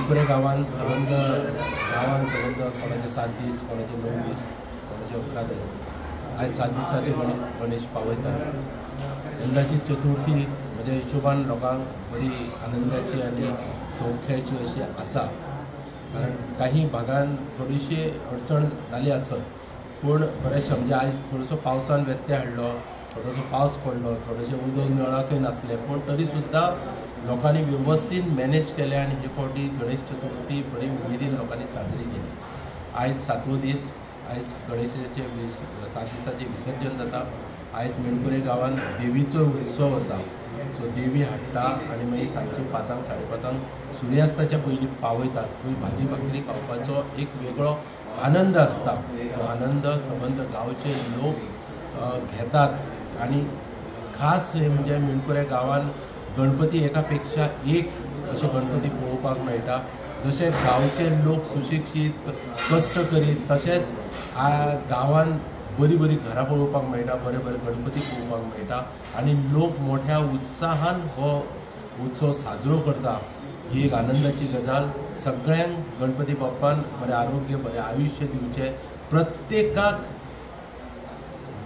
मेणकुरे गांवांत सबंद गांवांत सबंद कोणाचे 7 दीस, कोणाचे 9 दीस, कोणाचे 11 दीस, आयज 7 दिसाचे गणेश पावयतात। यंदाची चतुर्थी म्हणजे हिशोबान लोकांक बरी आनंदाची आनी सौख्याची अशी आसा, कारण काही भागान थोडीशी अडचण जाली आसत, पूण बरेचशे म्हणजे आयज थोडोसो पावसान व्यत्यय हाडलो, थोडोसो पावस पडलो, थोडेशें उदक नळाकय नासलें, पूण तरी सुद्दां लोकांनी वेवस्थीत मॅनेज केलें आनी हे फावटी गणेश चतुर्थी बरी उमेदीन लोकांनी साजरी केली। आयज 7वो दीस, आयज गणेशाचे 7 दिसाचें विसर्जन जाता। आयज मेणकुरे गांवांत देवीचो उत्सव आसा, सो देवी हाडटा आनी मागीर सांजचे 5 साडे 5 सुर्यास्ताच्या पयलीं पावयतात। थंय भाजी भाकरी खावपाचो एक वेगळो आनंद आसता, तो आनंद सबंद गांवचे लोक घेतात। आनी खास म्हणजे मेणकुरे गांवांत गणपती एका पेक्षा एक अशे गणपती पळोवपाक मेळटा। जशे गांवचे लोक सुशिक्षीत कश्ट करीत, तशेंच गांवांत बरी बरी घरां पळोवपाक मेळटा, बरे बरे गणपती पळोवपाक मेळटा आनी लोक मोठ्या उत्साहान हो उत्सव साजरो करता। ही एक आनंदाची गजाल। सगळ्यांक गणपती बाप्पान बरें आरोग्य, बरें आयुश्य दिवचें, प्रत्येकाक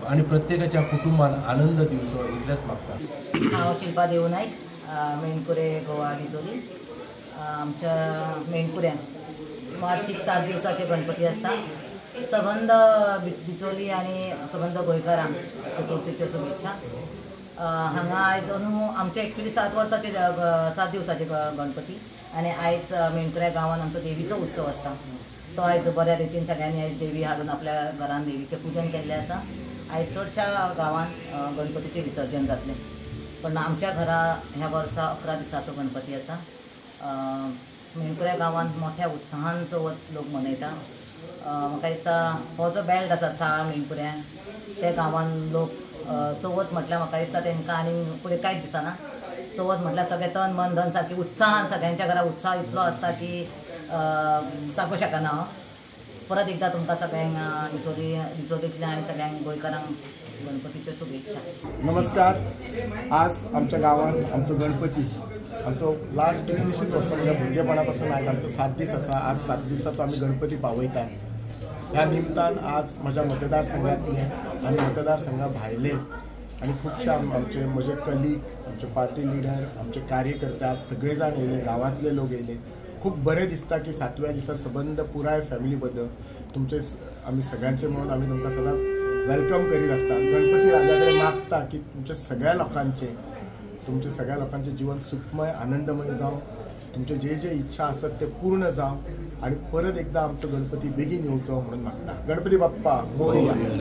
आनी प्रत्येकाच्या कुटुंबान आनंद दिवचो इतलेंच मागता। हांव शिल्पा देऊ नायक, मेणकुरे गोवा डिचोली। आमच्या मेणकुऱ्यान वार्षिक 7 दिवसाचे गणपती आसता। सबंद बिचोली आनी सबंद गोंयकारांक चतुर्थीच्यो शुभेच्छा। हांगा आयज अंदू आमचे एक्चुली 7 वर्साचे 7 दिवसाचे गणपती आनी आयज मेणकुऱ्या गांवांत आमचो देवीचो उत्सव आसता। तो आयज बऱ्या रितीन सगळ्यांनी आयज देवी हाडून आपल्या घरान देवीचें पुजन केल्लें आसा। आयज चडश्या गांवांत गणपतीचें विसर्जन जातलें, पण आमच्या घरा ह्या वर्सा 11 दिसाचो गणपती आसा। मेणकुऱ्या गांवांत मोठ्या उत्साहान चवथ लोक मनयता। म्हाका दिसता हो जो बेल्ट आसा साळ मेणकुऱ्या, त्या गांवांत लोक चवथ म्हटल्यार म्हाका दिसता तांकां आनी फुडें कांयच दिसना। चवथ म्हटल्यार सगळें तन मन धन सारकी उत्साहान सगळ्यांच्या घरा उत्साह इतलो आसता की सांगूंक शकना हांव। परत एकदां तुमकां सगळ्यांक डिचोलींतल्या आनी सगळ्यांक गोंयकारांक गणपतीच्यो शुभेच्छा। नमस्कार। आज आमच्या गांवांत आमचो गणपती आमचो लास्ट कितलीशीच वर्सां म्हणजे भुरगेपणा पासून आयज आमचो 7 दीस आसा। आज 7 दिसाचो आमी गणपती पावयतात। ह्या निमतान आज म्हज्या मतदारसंघातले आनी मतदारसंघा भायले आनी खुबशे आमचे म्हजे कलीग, आमचे पार्टी लिडर, आमचे कार्यकर्ते आज सगळे जाण येयले, गांवांतले लोक येयले। खूब बरें दिसता की 7व्या दिसा सबंद पुराय फॅमिली बद्दल तुमचे आमी सगळ्यांचे म्हणून आमी तुमकां सदांच welcome करीत आसता। गणपती राजा कडेन मागता की तुमच्या सगळ्या लोकांचे, तुमचे सगळ्या लोकांचे जीवन सुखमय आनंदमय जावं, तुमचे जे जे इच्छा आसत ते पूर्ण जावं आनी परत एकदां आमचो गणपती बेगीन येवचो म्हणून मागता। गणपती बाप्पा मोरया।